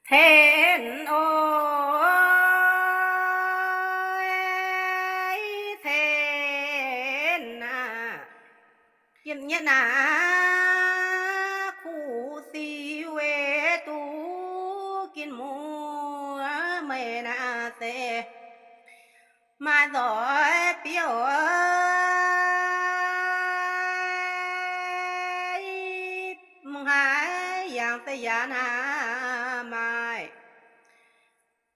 Cen oc, cen aac, yiem nyei naaiv kuv siu weic duqv ginv muoz meih naaiv se maaih nzoih biouv, mv haih yangh se yaac naaiv maaih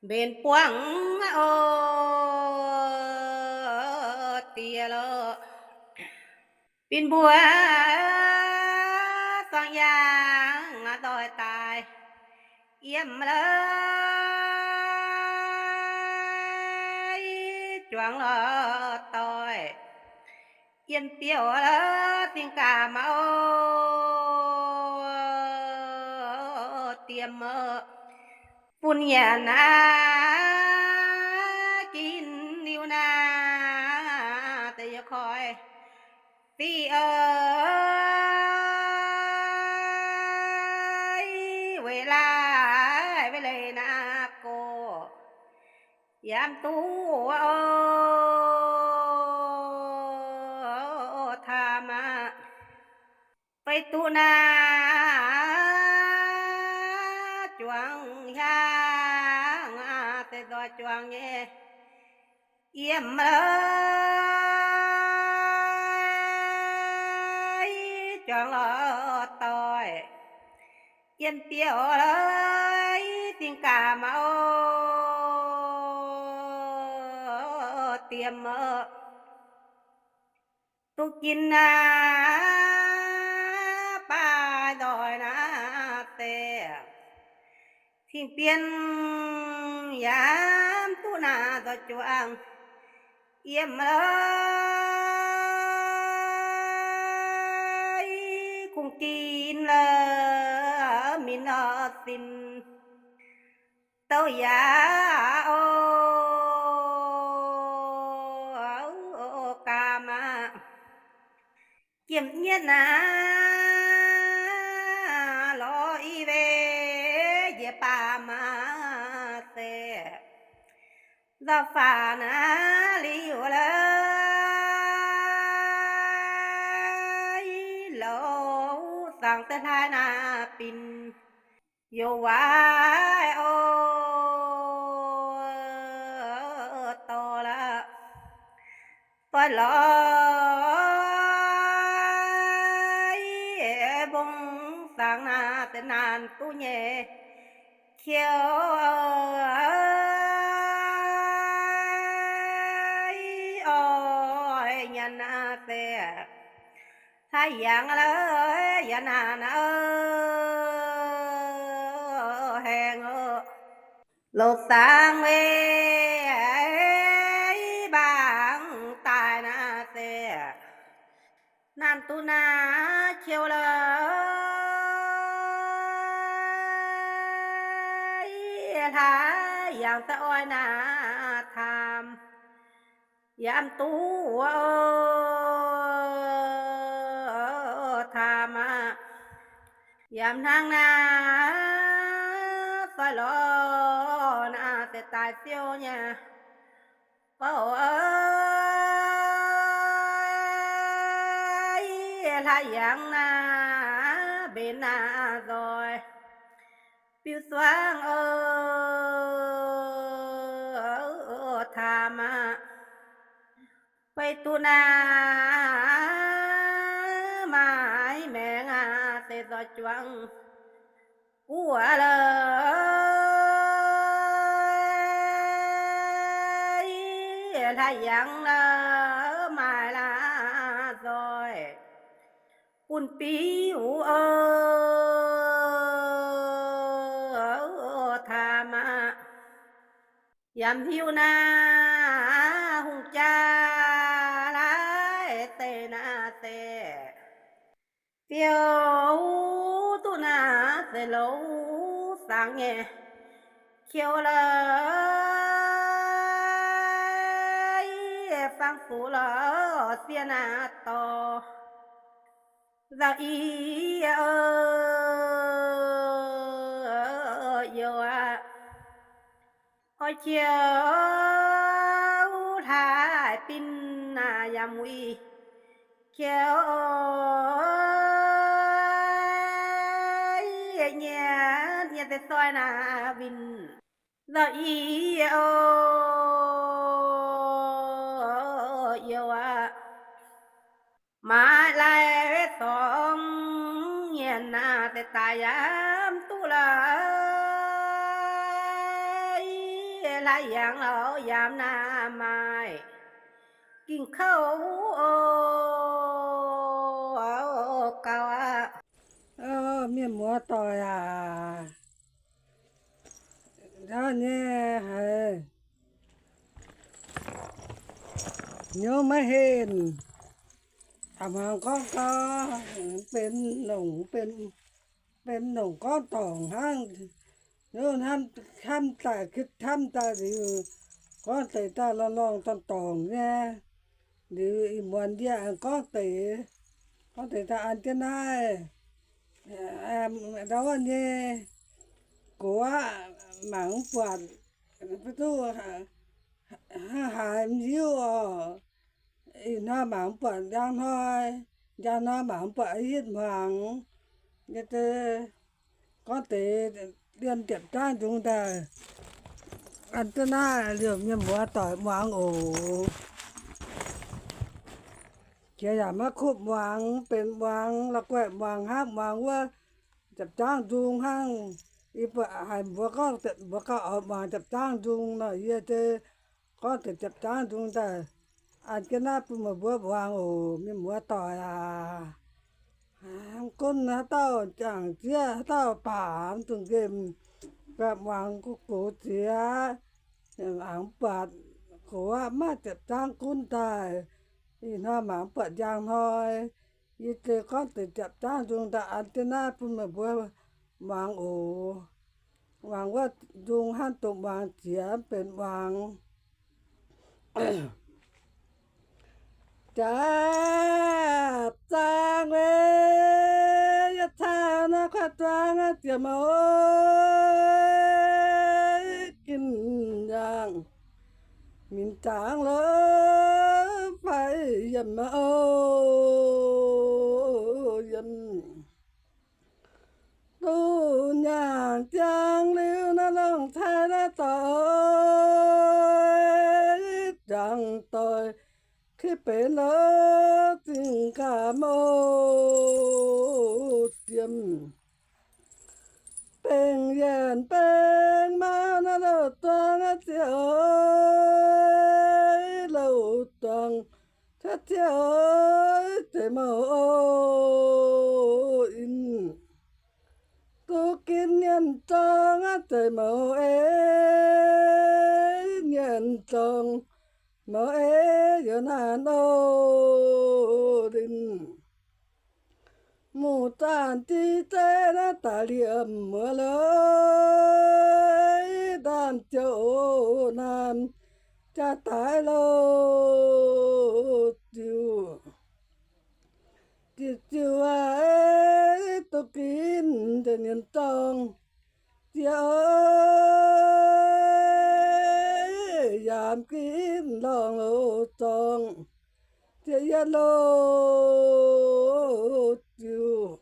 mbenc buangv oc, diex loh. Binc mbuo zuangx yangh nzoih daaih, yiem la'ih juangc lorh doic, yiem biouv la'ih zingh gaax maux, diex muoz, bun nyanc naaiv ginv liuz naaiv deix yie koi fiqv weic laaih weic leiz naaiv gorx, yaac mv duqv oc, taa maah. Fai duqv naaiv juangc hiaangx se nzoih juangc nyei, yiem la'ih juangc lorh doic, yiem biouv la'ih zingh gaax maux, diex muoz. Duqv ginv naaiv baac nzoih naaiv se cing-bienh yaac mv duqv naaiv nzoih juangc, yiem la'ih kungx ginv la'ih minc lorh sin douc yaac oc, gaax maah. Jiem nyetv naaiv lorz i weic njiec baac maah se nzauh faaux naaiv liuz la'ih louz zangc se hlaax naaiv binc youz waaic oc, dorh la'ih doix lorz mbong zangc naaiv se naanc duqv nyei qiu oix nyanc naaiv se hlaax yangh la'ih yaac naanc haengh oc. Loz-saang weic mbaangc daaih naaiv se naanc duqv naaiv qiu la'ih hlaax yangh se oix naaiv taamh yaac mv duqv taamh aqv. Yaac hnangv naaiv doix lorz naaiv se daaih siou nyei gorx hlaax yangh naaiv mbenc naaiv nzoih biux zuangx oc, taamh aqv. Fai duqv naaiv maaih maengx aqv se nzoih juangc gu'nguaaz la'ih hlaax yangh la'ih maaih la'ih nzoih bun biux oc, taamh aqv. Yaac mv hiuv naaiv hungh jaa laaix deix naaiv se fiou duqv naaiv se loz-saang nyei qiu la'ih fangx zuqc lorz sieqv naaiv dorh nzauh i oc. youh aqv. Oix qieu hlaaix bin naaic yaac muic qieu nyei, nyei deix doix naaic winh nzauh i o youh aqv. Maiv lai dorngx nyanc naaic deix daaih yaac mv duqv la'haiz, hlaaix yangh lorz yaac mv naaic maaih ging kouv o gauh aqv. Mienh muoz doic aac, ndau nyei haiz hnyouv maiv henh, a'hmuangx gorngv gau, benx longc, benx longc gorngv dorngc hnangv. Hnamv daaih, hnamv daaih liuz, gorngv deix daaih lorngh lorngh dorngc dorngc nyei. Liuz ih muonz yie aengx gorngv deix, gorngv deix daaih an jienv naaiv ndau wuov nyei gox aqv, mangc mv buatc, mv duqv hnangv haaix mv hiuv oc. Ih hnoi mangc mv buatc njang hnoi, njang hnoi mangc mv buatc hitv hmuangx. Yie gorngv deix liemh ziepc zangv nzung daaih an jienv naaiv liouh mienh muoz doic muangx oc. Jiex yaac maiv kuv muangx, benx muangx la'guaih muangx hnangv, muangx wuov ziepc zangv nzung hnangv. Yie buatc haiz mbuox gorngv, mbuox gauh oix muangx ziepc zangv nzung nor, yie se gorngv deix ziepc zangv nzung daaih an jienv naaiv bun meih mbuo muangx oc, mienh muoz doic aac. Gunv haaix dauh jangc zieqv, haaix dauh baac mv dungx nqemh, buatc muangx gox ziex, mangc mv buatc gox aqv, maaih ziepc zangv gunv daaih. Ih hnoi mangc mv buatc njang hnoi, yie se gorngv deix ziepc zangv nzung daaih an jienv naaiv bun meih mbuo muangx oc. Muangx wuov nzung hnangv dongh muangx jiex mv benx muangx. Jaav zaang wei, yie caa naaiv kuaaiv zuangx aqv, ziemx oc, gin yaangh minc zaangv lorz fai yiem oc, yiem. Duqv nyaangh ziangx liuz naaiv longc cai naaiv doic, jangx doic, kipv benx lorz zingh nqaamv oc, ziemx. Bengh yienc bengh mauv naaiv louh duangx aqv, ziex oc, louh duangx cuotv ziex oc, zeiz mouc oc, in. Duqv ginv nyienz zorng aqv, zeiz mouc ei, nyienz zorng mouc ei, youz naanc oc, linh. Muc zaanc div zeiv naaiv daaih liemh muoz loiv, ndaamv-ziouv oc, naamh jaa daaih loh ziuc. Ziouc ziouc aac, duqv ginv nzengc nyienz zorng, ziex oc, yaac ginv lorngh loh zorng, ziex yietv loh ziuc.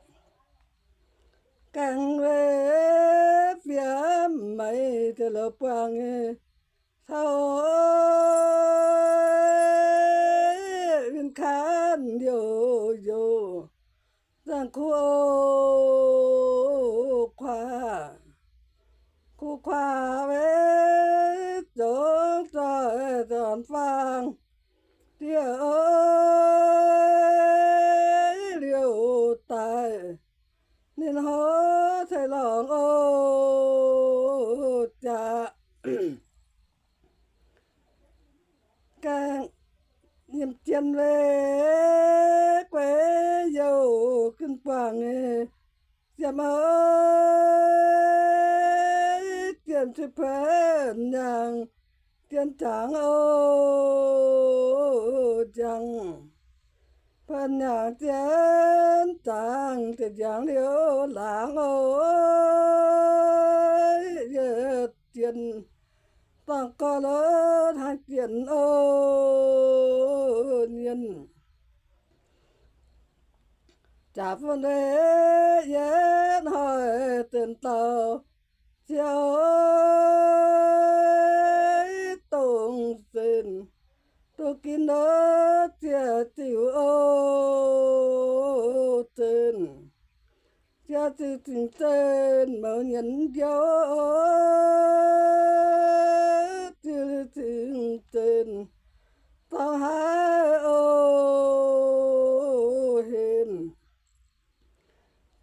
Gaengh weic fiev maiv deix loz buangh nyei cau, win kaanv youc youc, zaangh kuv oc kuaax, kuv kuaax weic zongx zoih zorn-faang, diev oc, liouh daaih ninh hoz ceix lorngh oc jaax. Gaengh nyim jien weic gueix youc ginv buangh nyei, ziemx oc, jien cui-puen nyaangh, jien zaangc oc, njang. Banh nyaangc zien zaangc deix ndiangx liuz laangz oc, yietc dienh dorngh gorx lorz hnangv jienh oc, nyienh jaax fun ei yietv hnoi deix dauh ziouc dongh zenc, duqv ginv lorz ziec ziux oc, zenc ziec ziux zingh zenc mouz nyienz njoux, ziux liuz zingh zenc dorngx haiz oc, henv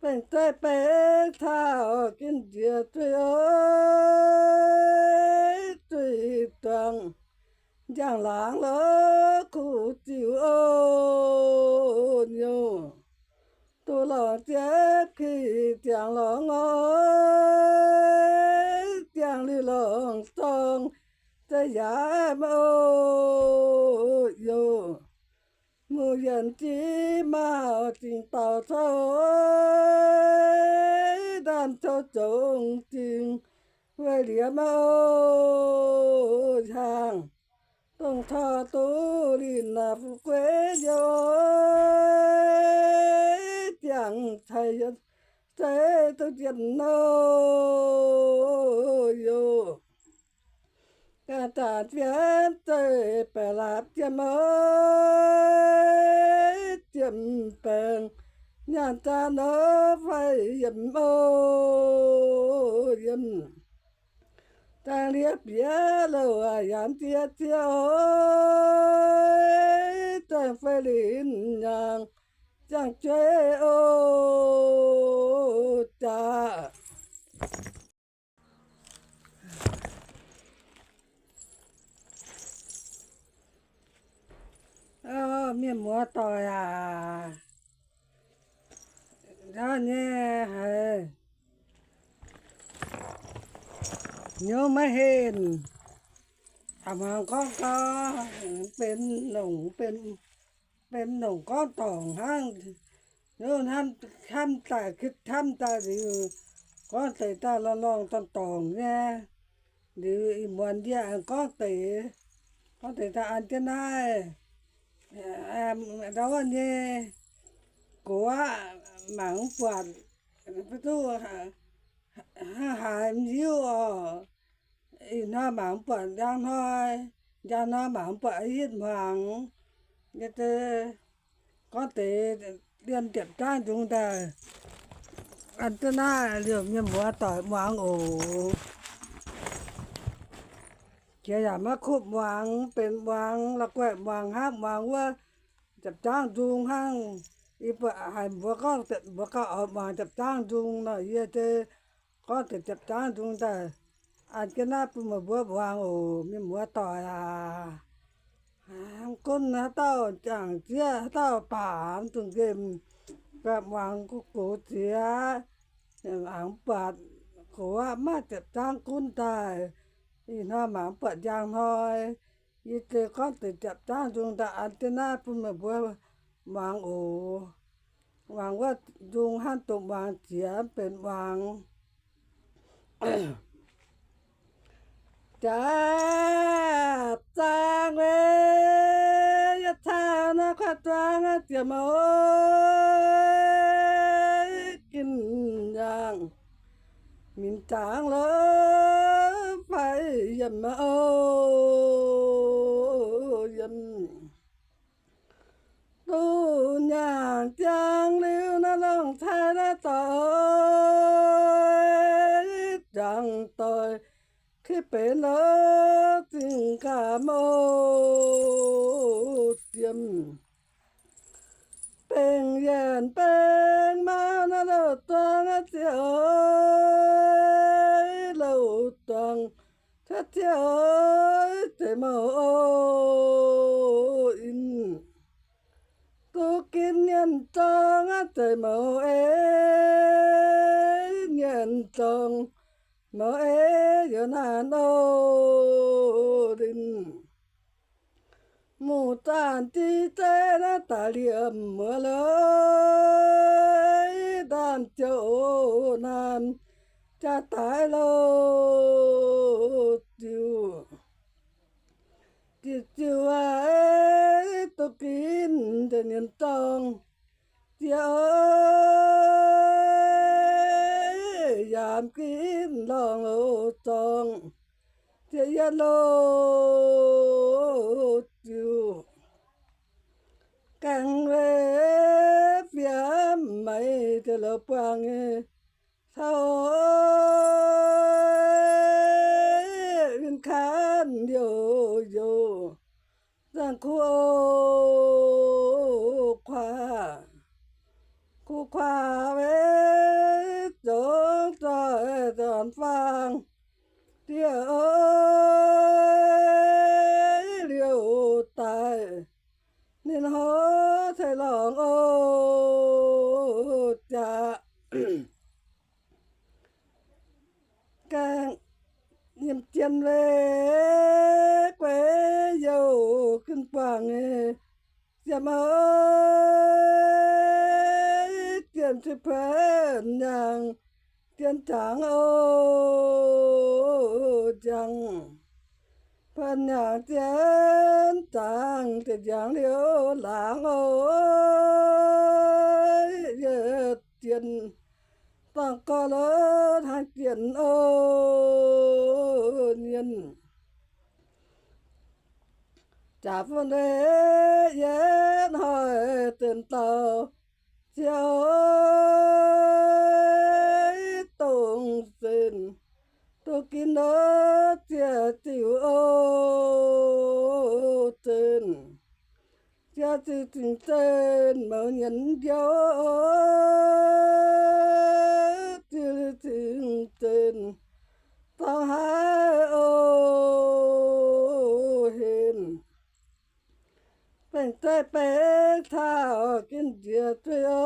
bengh zeiv bengh caux ginv nziex zuiz oc, zuiz duangc njang-laangz lorz kuv ziux oc, nyouh duqv lorngx ziepv ki ziangx lorngx oc, ziangx liuz lorngx zorng zeiv yaac mv oc, youh muz yienc jiv mauh zingh dauh coux, ndaamv coux zongx zingh weih liemh oc, hiaangx dongh tor duqv linh naaic fu'jueiv youh, ziangh cai yietc zeiv duqv jienh oc, youh ganh zanc fienx zeiv baeqc laapc jiem oc, jiem baengc nyaanh zaah nor fai yiem oc, yiem zaangc liev bieqc louh aac yaac mv ziex ziex oc, zaangc fei linh nyaangc ziangh jueiv oc, jaax mienh muoz doic aac, ndau nyei haiz hnyouv maiv henh, a'muangx gorngv gau, benx longc, benx longc gorngv dorngc hnangv. Hnyouv hnamv, hnamv daaih, hnamv daaih liuz, gorngv deix daaih lorngh lorngh dorngc dorngc nyei. Liuz ih muonz yie aengx gorngv deix, gorngv deix daaih an jienv naaiv ndau wuov nyei gox aqv, mangc mv buatc, mv duqv hnangv haaix mv hiuv oc. Ih hnoi mangc mv buatc njang hnoi, njang hnoi mangc mv buatc hitv hmuangx. Yie gorngv deix dien ziepc zangv nzung daaih an jienv naaiv liouh mienh muoz doic muangx oc. Jiex yaac maiv kupv muangx, benx muangx la'guaih muangx hnangv, muangx wuov ziepc zangv nzung hnangv. Yie buatc haiz mbuox gorngv, mbuox gauh oix muangx ziepc zangv nzung nor, yie se gorngv deix ziepc zangv nzung daaih an jienv naaiv bun meih mbuo muangx oc, mienh muoz doic aac. Gunv haaix dauh jangc zieqv, haaix dauh baac mv dungx nqemh, baac muangx gox ziex, mangc mv buatc gox aqv, maaih ziepc zangv gunv daaih. Ih hnoi mangc mv buatc njang hnoi, yie se gorngv deix ziepc zangv nzung daaih an jienv naaiv bun meih mbuo muangx oc. Muangx wuov nzung hnangv dongh muangx ziex mv benx muangx. Jaax zaang wei, yietv caa naaiv kuaaiv zuangx aqv, ziouc mouc ginv nyaangh minc zaangc lorz fai yiem oc, yiem. Duqv nyaangh ziangx liuz naaiv longc cai naaiv doic, jangx doic, kipv benx lorz zingh gaax mouc jiem. Bengh yienc bengh mauv naaiv louh duangx aqv, ziouc oix louh duangx cuotv ziouc oix zeiz mouc oc in. Duqv ginv nyienz zorng aqv, zeiz mouc ei, nyienz zorng mouc ei, yaac naanc oc linh. Zaanh div zeiv naaiv daaih liemh muoz-loiv, ndaamv-ziouv oc, naamh jaa daaih loz-ziuh. Diuh ziuh aac, duqv ginv deix nyiemc zorng, ziouc yaac ginv lorngh loz-zorng, ziouc yietv loz-ziuh. Gaengh weih fiev maiv deix loz buangh nyei caux win-kanv liouc youc, nzangc kuv oc kuaax. Kuv kuaax weic zongx zoih zornc faang, dieh oix liouc daaih, ninh hoz ceix lorngh oc jaax. Gaengh nyiemc jien weih gueix youh ginv buangh nyei, ziemx oix jien ceix puen nyaangc jien zaangc oc njang. Puen nyaangc jien zaangc deix njang liouh laangz oc, yietc jien dorngh gorx lorz hnangv jien oc nyienh. Jaax fun leiz yietv hnoi zinh dauh, ziouc dongh zinh, duqv ginv nor ziec ziuc oc zinh. Ziec ziuc zingh zinh mouz nyienx njoux, ziec liuz zingh zinh dorngh haaix oc henv. Baengc zeiv baengc caux ginv njiec zuiz oc,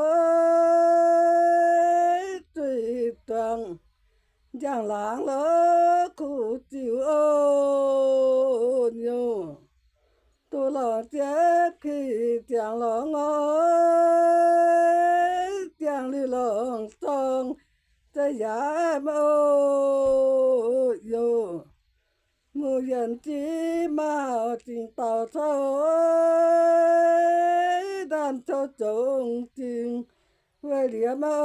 zuiz duangc njang-laangz lorz kuv ziuc oc nyungc. Duqv lorngh ziepv ki ziangx lorngh oc, ziangx liuz lorngh zorng zeiv yaac maiv oc youh. Muc yienc jiv mauh zingh dauh cou, ndaamv-ziouv zongx zingh weih liemh maiv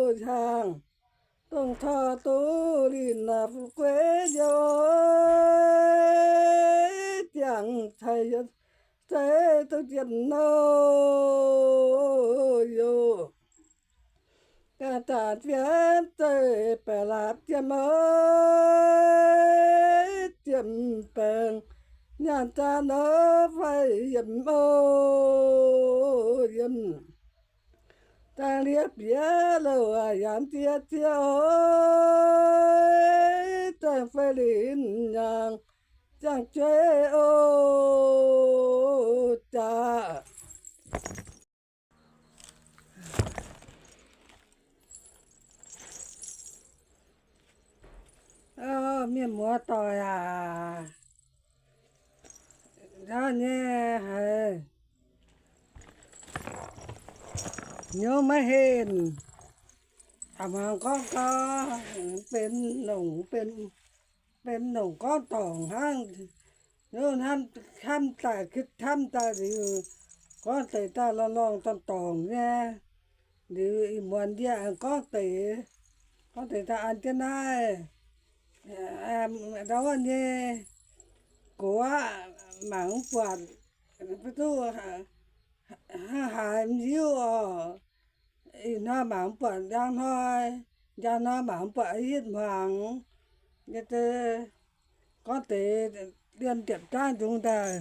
oc hiaangx. Dongh corc duqv linh naaic fu'jueiv youh, ziangh cai yietc zeiv duqv jien oc youh. Ga'zanc fienx zeiv baeqc laapc jiem oc, jiem baengc nyaanh zaah nor fai yiem oc yiem. Zaangh liev bieqc louh aac yaac ziex ziex oc, zaangh fei linh nyaangh ziangh jueiv oc jaax. Mienh muoz doic aac, ndau nyei haiz hnyouv maiv henh, a'hmuangx gorngv gau, benx longc, benx longc gorngv dorngc hnangv. Hnyouv hnamv, hnamv daaih, hnamv daaih liuz, gorngv deix daaih lorngh lorngh dorngc dorngc nyei. Liuz ih muonz yie aengx gorngv deix, gorngv deix daaih an jienv naaiv ndau wuov nyei gox aqv, mangc mv buatc, mv duqv haaix haiz mv hiuv oc. Ih hnoi mangc mv buatc njang hnoi, njang hnoi mangc mv buatc hitv hmuangx. Yie gorngv deix dien diepc zaangv nzung daaih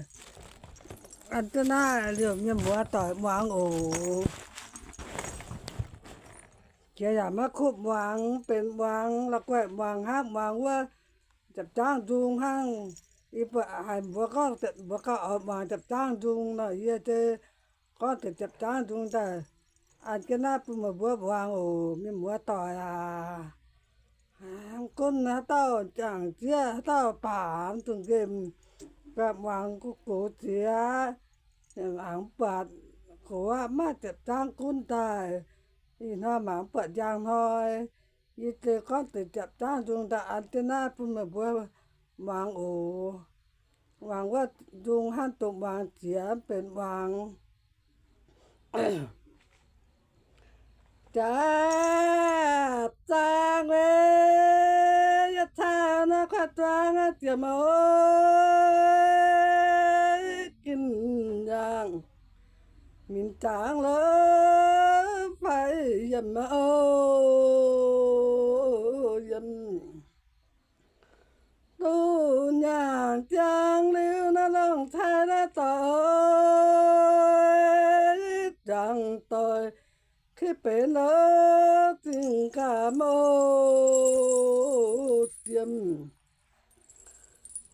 an jienv naaiv liouh mienh muoz doic muangx oc. Jiex yaac maiv kupv muangx, benx muangx, la'guaih muangx hnangv, muangx wuov diepc zaangv nzung hnangv. Yie buatc haiz mbuox gorngv, mbuox gauh oix muangx diepc zaangv nzung nor, yie se gorngv deix diepc zaangv nzung daaih an jienv naaiv bun meih mbuo muangx oc, mienh muoz doic aac. Gunv haaix dauh jangc zieqv, haaix dauh baac mv dungx nqemh. Gapv muangx gox ziex, aengx buatc gox aqv, maaih ziepc zangv gunv daaih. Ih hnoi mangc buatc njang hnoi, yie zeiz gorngv deix ziepc zangv nzung daaih an jienv naaiv bun meih mbuo muangx oc. Muangx wuov nzung hnangv doqc muangx jiex mv benx muangx. Jaav zaang wei, yie caa naaiv kuaaiv zaang aqv, ziemx oc. Gin nyaangc minc zaangv lorz fai yiem oc, yiem. Duqv nyaangc ziangh liuz naaiv longc cai naaiv doic, jangx doic, kipv benx lorz zingh gaax mouz ziemx.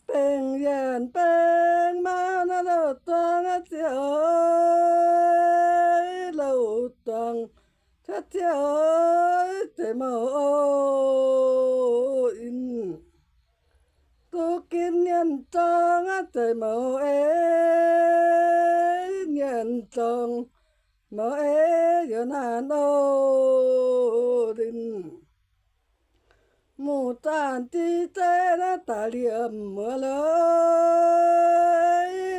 Bengh yienh bengh mauv naaiv louh duangh aqv, ziex oc, louh duangh cuotv ziex oc, zeiz mouz oc, in. Duqv ginv nyienh zorng aqv, zeiz mouz ei, nyienh zorng mouz ei, yaac naanc oc, linh. Mungh zaanh div zeiv naaiv daaih liemh muoz loiv,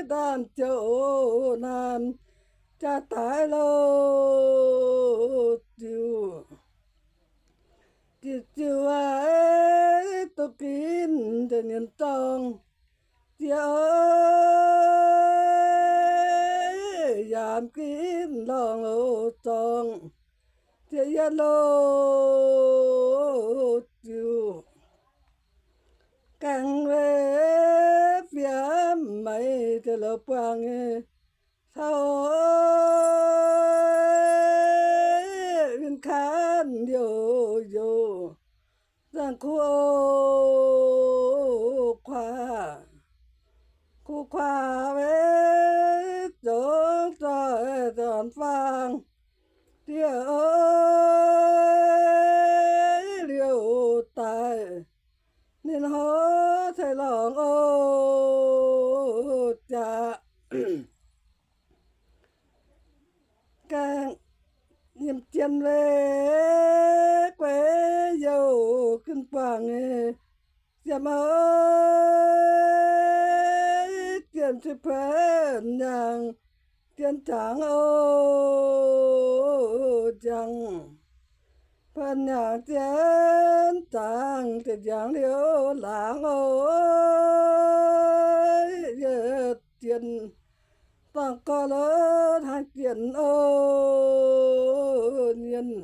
ndaamv-ziouv oc, naamh jaa daaih loh ziuc. Diuc ziuc aac, duqv ginv nzengc nyienh zorng, ziex oc, yaac ginv lorngh loh zorng, ziex yietv loh ziuc. Gaengh wei fiev maiv deix loz buangh nyei cau, win kaanv youc youc zaangh kuv oc, kuaav. Kuv kuaav wei zongx zoih zornc faang, dieh oc, liouh daaih ninh hoz ceix lorngh oc, jaax. Gaengh nyim jien wei gueix youh ginv buangh nyei, ziepc oc, jien ziepc buonc nyaangh jien jangx oc, njang. Buonc nyaangh jien jangx, jien njangx liouh laangz oc, yietc jien dorngh gorx lorz hnangv jien oc, nyienh.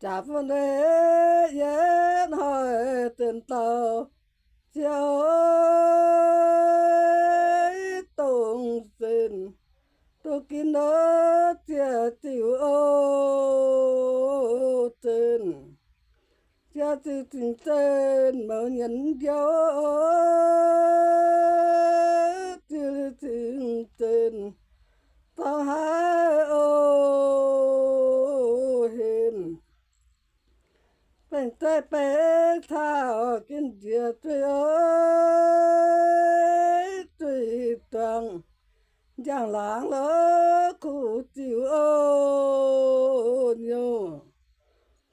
Jaax fun ei yietv hnoi zinh dauh, ziex oc, dongh zinh duqv ginv oc, ziex ziuc oc, zinh. Ziex ziuc zingh zinh mouz nyienz njoux, ziuc liuz zingh zinh dorngx haaix oc, henv. Bengh zeiv bengh cau ginv njiec zuiz oc, zuiz duangh njang laangz lorz kuv ziuc oc, nyouh.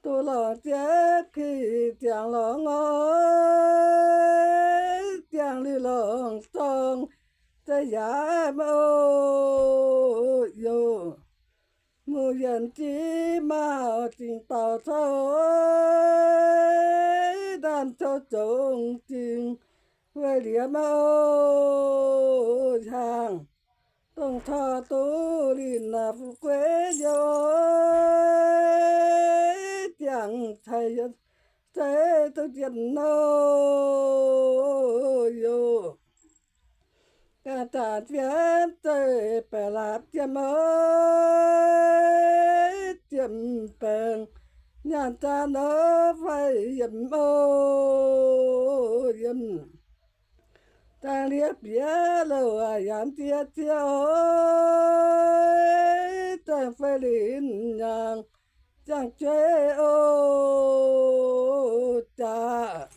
Duqv lorngc ziepv ki ziangx lorngx oc, ziangx liuz lorngc zorng zeiv yaac mv oc, youh. Muoz-yienh jiex maauh zingh dauh cou, ndaamv-cou zongx zingh weih liemh oc, hiaangx dongh corc duqv linh naaic fu'jueiv youh, jangx cai yietc zeiv duqv jienh oc, youh. Ganh zanc fienx zeiv baeqc laapc jiem oc, jiem baengh nyaanh zaah nor fai yiem oc, yiem. Zaangh liev bieqc louh aac, yaac m'diex ziex oc, zaangh fei linh nyaangh, zaangh jueiv oc, jaax.